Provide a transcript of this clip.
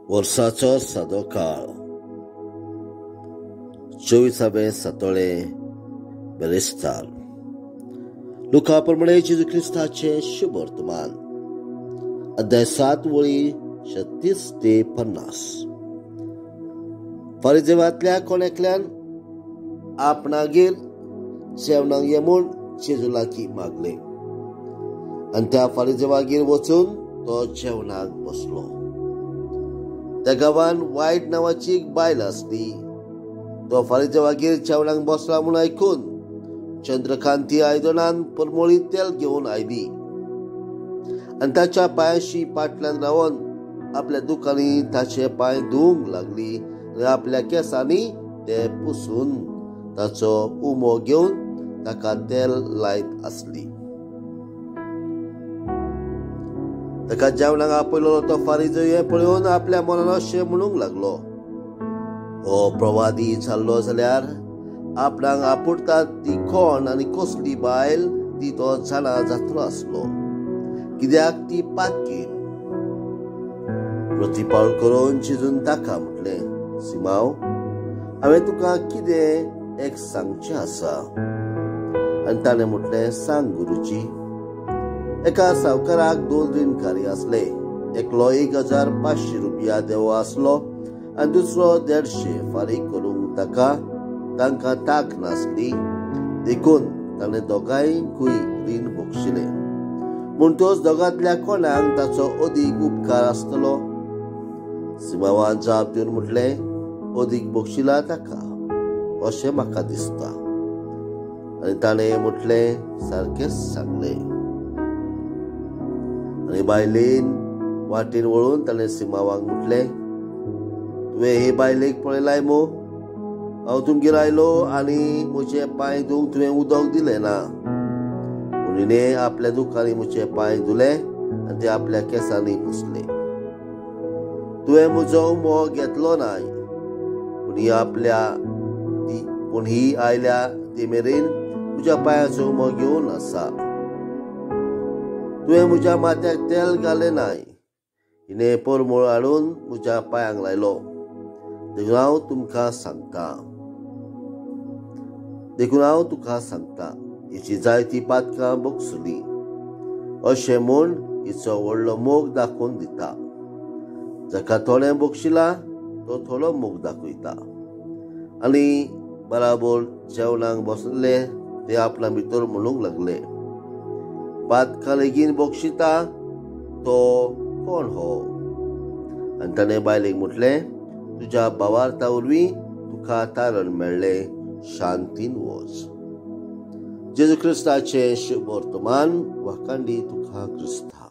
वर्साचो सादो काळ 24वें सातोळे बेरेस्तार. लुका प्रमाणे जेजू क्रिस्ताचें शुभ वर्तमान, अध्याय 7 वळी 36 ते 50. फारिजेवांतल्या कोण एकल्यान आपणागेर जेवणाक ये म्हूण जेजू लागीं मागलें आनी त्या फारिजेवागेर वचून तो जेवणाक बसलो. त्या गांवान वायट नांवाची एक बायल आसली. तो फारिजेवागेर जेवणाक बसला म्हूण आयकून चंद्रकांती आयदनान परमळी तेल घेवन आयली आनी ताच्या पांयाशी पाटल्यान रावन आपल्या दुकांनी ताचे पांय धुवंक लागली आनी आपल्या केंसांनी ते पुसून ताचो उमो घेवन ताका तेल लायत आसली. ताका जेवणाक आपयलो तो फारिजो हें पळोवन आपल्या मनान अशें म्हणूंक लागलो, हो प्रवादी जाल्लो जाल्यार आपणाक आपुडटात ती कोण आनी कसली बायल ती तो जाणा जातलो आसलो, कित्याक ती पातकीन. प्रतिपाळ करून जेजून ताका म्हटलें, सिमांव, हांवें तुका कितें एक सांगचें आसा. आनी ताणें म्हटलें, सांग गुरुजी. एका सावकाराक 2 रीणकारी आसले. एकलो 1500 रुपया देवो आसलो आनी दुसरो 150 फारीक करूंक तांकां ताक नासली, देखून ताणें दोगांयकूय रीण बक्षिलें. म्हणटच दोगांतल्या कोणाक ताचो अदीक उपकार आसतलो? सिमांवान जाप दिवन म्हटलें, अदीक बक्षिला ताका अशें म्हाका दिसता. आनी ताणें म्हटलें, सारकेंच सांगलें. आनी बायलेन वाटेन वळून ताणें सिमांवाक म्हटलें, तुवें हे बायलेक पळयलाय मो? हांव तुमगेर आयलो आनी म्हजे पांय धुवंक तुवें उदक दिलें ना, पूण हिणें आपल्या दुकांनी म्हजे पांय धुले आनी ते आपल्या केंसांनी पुसले. तुवें म्हजो उमो घेतलो नाय, पूण ही आयल्या ते मेरेन म्हज्या पांयाचो उमो घेवन आसा. तुवें म्हज्या माथ्याक तेल घालें नाय, हिणें परमळ हाडून म्हज्या पांयांक लायलो. देखून हांव तुका सांगता, हिची जायती पातकां बगसुली अशें म्हूण हिचो व्हडलो मोग दाखोवन दिता. जाका थोडें बक्षिला तो थोडो मोग दाखयता. आनी बराबर जेवणाक बसले ते आपल्या भितर म्हणूंक लागले, पातकां लेगीन बक्षिता तो कोण हो? आनी ताणें बायलेक म्हटलें, तुज्या भावार्था वरवीं तुका तारण मेळ्ळें, शांतीन वच. जेजू क्रिस्ताचें शुभ वर्तमान. वाखांडी तुका क्रिस्ता.